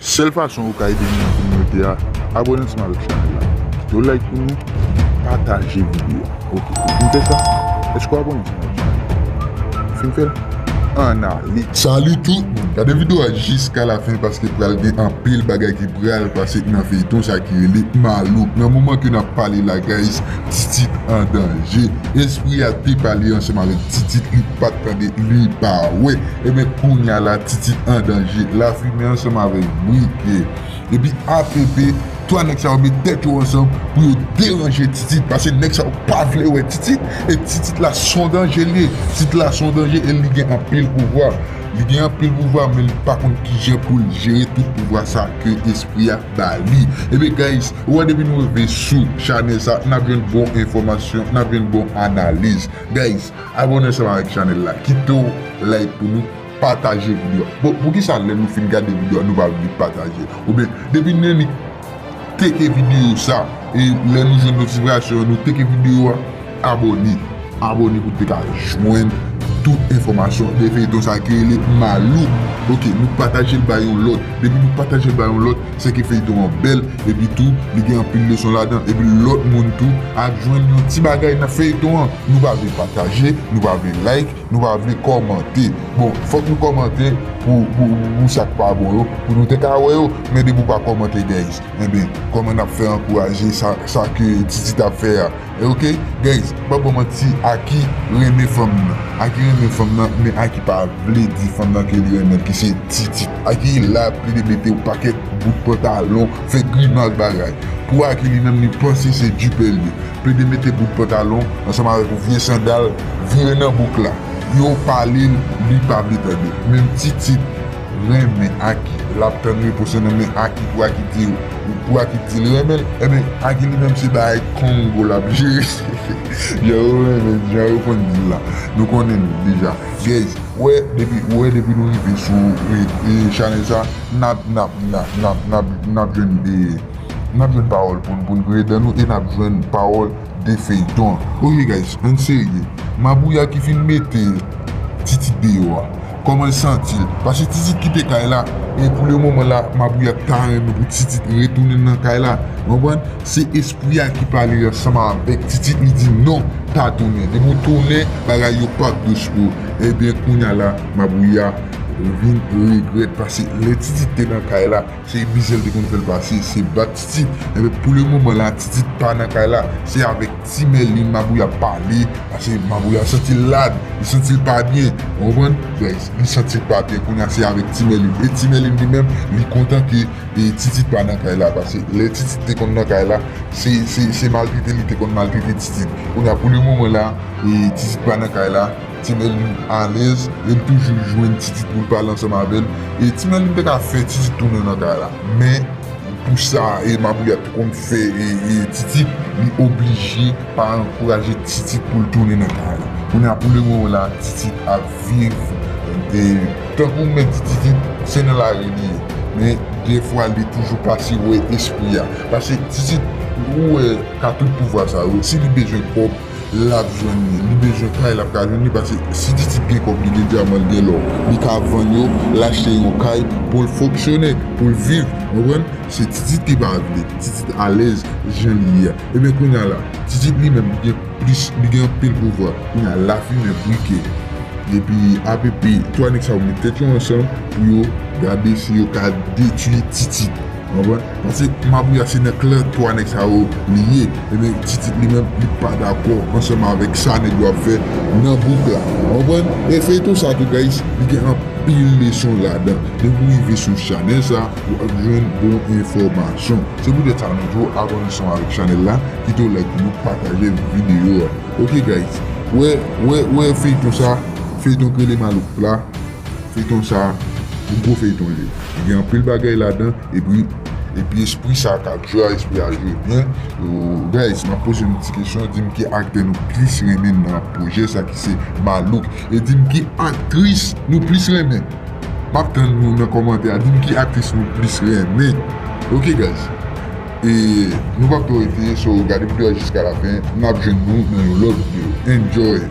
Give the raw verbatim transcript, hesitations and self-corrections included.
Sèl fason ou ka ede nou nan kominote a, abòne ansanm avèk chanèl la. Kite yon like pou nou, pataje videyo a. Ok, ou fin fè sa? Èske w abòne ansanm avèk chanèl la? Fin fè l? Ann ale. Salut tout moun! Gade videyo a jiska lafen paske pral gen anpil bagay ki pral pase nan feyton sa ki rele Malouk. Nan moman ke n ap pale la, guys, Titit an danje. Espri a te pale ansanm avèk Titit, li pa t tande, li pa wè. Ebyen, kounye a la, Titit an danje. Lafimen ansanm avèk Brike. Epi A P P, twa nèg sa yo met tèt yo ansanm pou yo deranje Titit. Paske nèg sa yo pa vle wè Titit. E Titit la se yon danje li ye. Titit la se yon danje e li gen anpil pouvwa. Li gen anpil pouvwa, men li pa konn kijan pou l jere tout pouvwa sa ke espri a ba li. Ebyen, guys, ou wè depi nou rive sou chanèl sa, n ap jwenn bon enfòmasyon, n ap jwenn bon analiz. Guys, abòne ansanm avèk chanèl la. Kite yon like pou nou, pataje videyo a. Bon, poukisa lè nou fin gade videyo a, nou pa vle pataje? Oubyen, depi Nènik teke videyo sa, e lè nou jwenn notifikasyon, nou teke videyo a, abòne. Abòne pou te ka jwenn tout enfòmasyon de feyton sa ki rele Malouk. Ok, nou pataje l ba yon lòt. Depi nou pataje l ba yon lòt, se ke feyton an bèl, epi tou, li gen anpil leson ladan, epi lòt moun tou ap jwenn yon ti bagay nan feyton an. Nou pa vle pataje, nou pa vle like, nou pa vle kòmante. Bon, fòk nou kòmante pou, pou, pou sa k pa bon yo, pou nou te ka wè yo, men depi w pa kòmante, guys, enben, kòman n ap fè ankouraje sa, sa ke Titit ap fè a? E ok, guys, pa ban manti, Aki renmen fanm nan. Aki renmen fanm nan, men Aki pa vle di fanm nan ke li renmen l, ki se Titit. Aki la ap plede mete yon pakèt bout pantalon, fè grimas bagay. Pou Aki li menm, li panse se dupè l ye. Plede mete bout pantalon ansanm avèk yon vye sandal, vire nan bouk la. Yo pale l, li pa vle tande. Menm Titit renmen Aki. L ap tann repons nan men Aki pou Aki di, pou Aki di l renmen l. Enben, Aki li menm se bagay Kongo l ap jere. Jan yo renmen, jan yo konn di l la. Nou konnen l deja. Guys, wè depi, wè depi nou rive sou, e, e, chanèl sa, n ap, n ap, n ap, n ap, n ap, n ap jwenn, e, n ap jwenn pawòl pou n, pou n griyen dan nou e n ap jwenn pawòl de feyton an. Ok, guys, ann serye. Mabouya ki fin mete Titit deyò a. Kòman l santi l? Paske Titit kite kay la, e pou le moman la, Mabouya ta renmen pou Titit retounen nan kay la. Ou konprann? Se espri a ki pale ansanm avèk Titit, li di non, pa tounen. Depi w tounen, bagay yo p ap dous pou ou. Ebyen, kounye a la, Mabouya vin regrèt, paske lè Titit te nan kay la, se mizè l te konn fè l pase, se bat Titit. Ebyen, pou le moman la, Titit pa nan kay la, se avèk Ti Mèlin Mabouya pale, paske Mabouya santi l lad, li santi l pa byen. Ou konprann? Guys, li santi l pa byen, kounye a se avèk Ti Mèlin. E Ti Mèlin li menm, li kontan ke, e, Titit pa nan kay la, paske lè Titit te konn nan kay la, se, se, se maltrete li te konn maltrete Titit. Kounye a, pou le moman la, e, Titit pa nan kay la, Ti Mèlin alèz, e l toujou jwenn Titit pou l pale ansanm avè l. E Ti Mèlin te ka fè Titit tounen nan kay la. Men, pou sa, e Mabouya te konn fè, e, e Titit, li oblije pa ankouraje Titit pou l tounen nan kay la. Kounye a, pou le moman la, Titit ap viv, e, tankou m mèt di Titit, se nan lari li ye. Men, dèfwa, li toujou pase wè espri a. Paske Titit, ou wè, ka tout pouvwa sa yo, si li bezwen kòb, l ap jwenn li. Li bezwen kay, l ap ka jwenn li, paske si Titit gen kòb, li gen dyaman, li gen lò, li ka vann yo, l achte yon kay pou l fonksyone, pou l viv. Ou konprann? Se Titit ki pa vle. Titit alèz jan li ye a. Ebyen, kounye a la, Titit li menm, li gen plis, li gen anpil pouvwa. Kounye a, Lafimen, Brike, epi A P P, twa nèg sa yo met tèt yo ansanm pou yo gade si yo ka detwi Titit. Ou konprann? Paske Mabouya se nan klan twa nèg sa yo li ye. Ebyen, Titit li menm, li pa dakò ansanm avèk sa nèg yo ap fè nan bouk la. Ou konprann? E feyton sa tou, guys, li gen anpil leson ladan. Depi w rive sou chanèl sa, w ap jwenn bon enfòmasyon. Se poutèt sa nou di w abòne ansanm avèk chanèl la, kite yon like pou nou, pataje videyo a. Ok, guys, wè, wè, wè feyton sa, feyton k rele Malouk la. Feyton sa, yon gwo feyton li ye. Li gen anpil bagay ladan, epi, epi espri sa k ap jwe a, espri a jwe byen. Yo, guys, m ap poze nou ti kesyon, di m ki aktè nou plis renmen nan pwojè sa ki se Malouk. E di m ki aktris nou plis renmen. M ap tann nou nan kòmantè a, di m ki aktris nou plis renmen. Ok, guys. E nou p ap twò rete, so gade videyo a jiska lafen, n ap jwenn nou nan yon lòt videyo. Enjoy!